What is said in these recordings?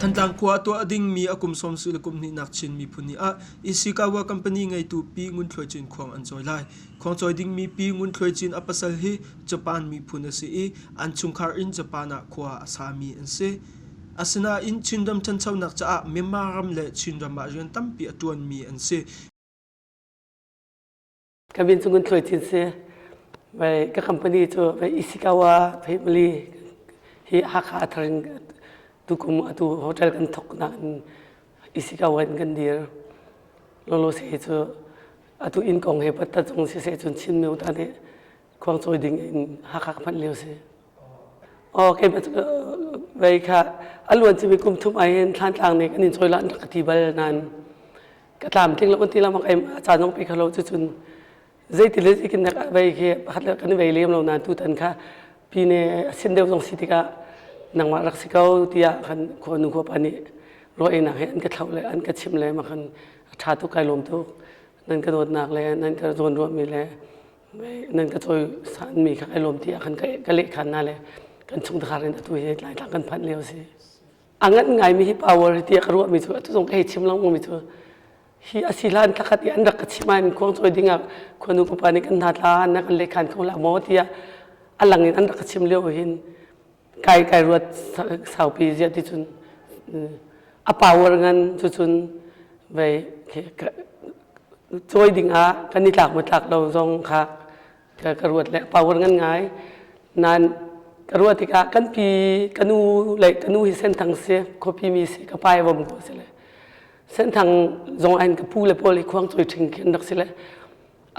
Thantlang khua ah tuah dingmi a kum sawmsarih le kum hnihnak Chin Miphun Ni ah Ishikawa company ngeitu Pi Ngun Thluai Cin khuang an cawi lai. Khuang cawi dingmi Pi Ngun Thluai Cin a pasal hi Japan miphun a si i an chungkhar in Japan ah khua a sami an si. Asinain Chinram ṭhanchonak caah Myanmar ram le Chinram ah rian tampi a ṭuanmi an si. Ka min cu Ngun Thluai Cin si. Vai ka company cu vai Ishikawa family hi Hakha a thar in tukum atu hotel kan thok nak in Ishikawa in kan dir. Lolo se cu atu inn kong he patta cung si se cun Chin myo ta nih khuang cawi ding in Hakha ka phanh lio si. Oh keimah cu vei kha a luan cimi kum thum ai hin Thlantlang nih kan in cawi lan rak ka ti bal nain ka tlamtling lo kan ti lengmang ai a caan zong pe kho lo cucun zeiti le zeikin nek vei khi pakhat le kan vei lem lo nain tutan kha pine a sin deuh zong si tikah nangmah rak si ko tiah khan khua nu khua pa nih ruahnak he an ka thlauh le an ka chimh le ma khan a ṭha tuk kai lawm tuk nan ka dawtnak le nan ka zawn ruahmi le nan ka cawi sanmi kha kai lawm tiah khan ka leh khan na le kan chungkhar in atu hi Laitlang kan phanh lio si. A ngan ngaimi hi power hi tiah ka ruahmi cu atu zong ka hei chim lengmangmi cu hi a si hlan thlakhat i an rak ka chim ah khuang cawi ding ah khuanu khuapa nih kan hna tla na kan lehkhan kho hlah maw tiah a lang in an rak ka chim lio hin kai kai ruat saupi ziah ti cun a power ngan cu cun vei cawi ding ah kan i tlak maw tlak lo zong kha ka ruat le power ngan ngai nan ka ruah tikah kan pi ka nu le ka nu hi senthang si khuapi mi si ka pa vom ko si le senthang zong an ka pu le pawl hi khuang choi ṭhing khin rak si le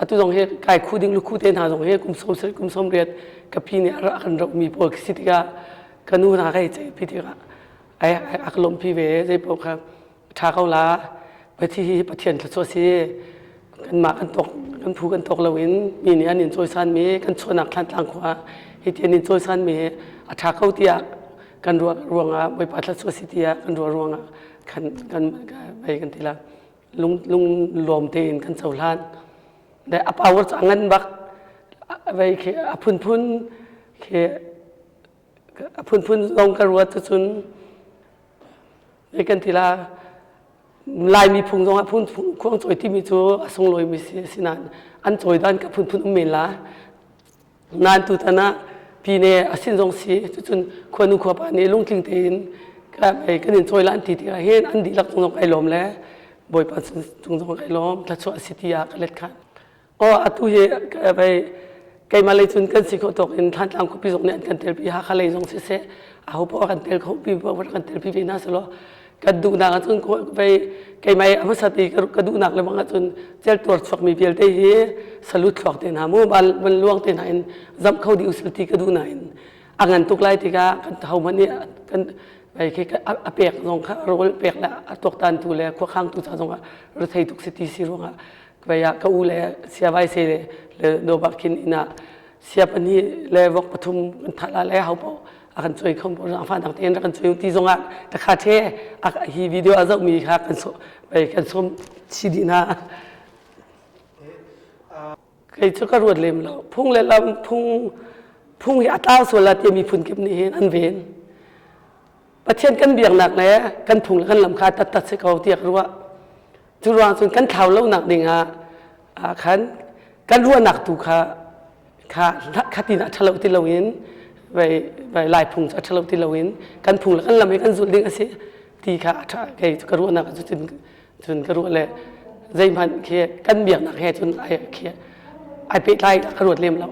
atu zong hi kai khu ding lukhu te hna zong hi kum som sarih kum som riat ka pi nih a kan roh mi pawl si tikah ka nu hna kai cei pi tikah ai a ka lawmhpi ve zei paoh kha ṭha ko la Pathi hi Pathian thluachuah si kanmah kan tawk kan phu kan tawk loin mi nih an in cawisanmi kan chuahnak Thlantlang khua hi ti an in cawisanmi hi a ṭha ko tiah kan ruah ruangah Bawipa thluachuah si tiah kan ruah ruangah kan kan vei kan ti la lung lung lawm tein kan cohlan le a power cu a ngan bak vei khi a phunphun khi a phunphun zong ka ruat cun Zei kan ti la Laimi phung zong ah phun khuang cawi timi cu a sunglawimi si si nain an cawi dan ka phunphun um men la. Nain tutan ah pine a sin zong si cucun khuanu khuapa nih lungtling tein kan in cawi la an ti tikah hin an dihlak cung zong kai lawm le Bawipa cung zong kai lawm thluachuah a si tiah ka let khan. Aw atu hi vei keimah lei cun kan si khawh tawk in Thlantlang khuapi zong nih an kan telpi Hakha lei zong siseh aho poah kan tel kho pi poah kan telpi ve hna selaw kan duhnak ahcun vei keimah i a hmasat i ka duhnak le bang ahcun celtuar chuakmi vialte hi salut thluak te hna mu van luang te hna in zamh kho dih usil ti ka duh nain a ngan tuk lai tikah kan hohmanh nih kan vei khi a pek zong kha rawl pek le a tuaktan tu le khuakhang tu ca zong ah rethei tuk si ti si ruangah Vei ah ka u le siavai se le dawbak khin inn ah sia pahnih le vok pathum kan thah la le ho paoh a kan cuai kho zaangfah dang tein rak kan cuai ti zongah ka kha the hi video a zohmi kha kan so vei kan sawm chi dih hna kei cu ka ruat lem lo phung le lam phung phung hi a tlau sual la ti miphun kip nih hin an ven Pathian kan biaknak le kan phung le kan lam kha tattat si ko tiah ka ruah Cu ruang cun kan thlau lonak ding ah khan kan ruahnak tu kha kha khatin a ṭhalo ti loin vai vai lai phung cu a ṭhalo ti loin kan phung le kan lam hi kan zulh ding a si ti kha a ṭha kei ka ruahnak cu cun cun ka ruah le zeihmanh khi kan biaknak he cun ai khi ai pehtlai ka ruat lem lo.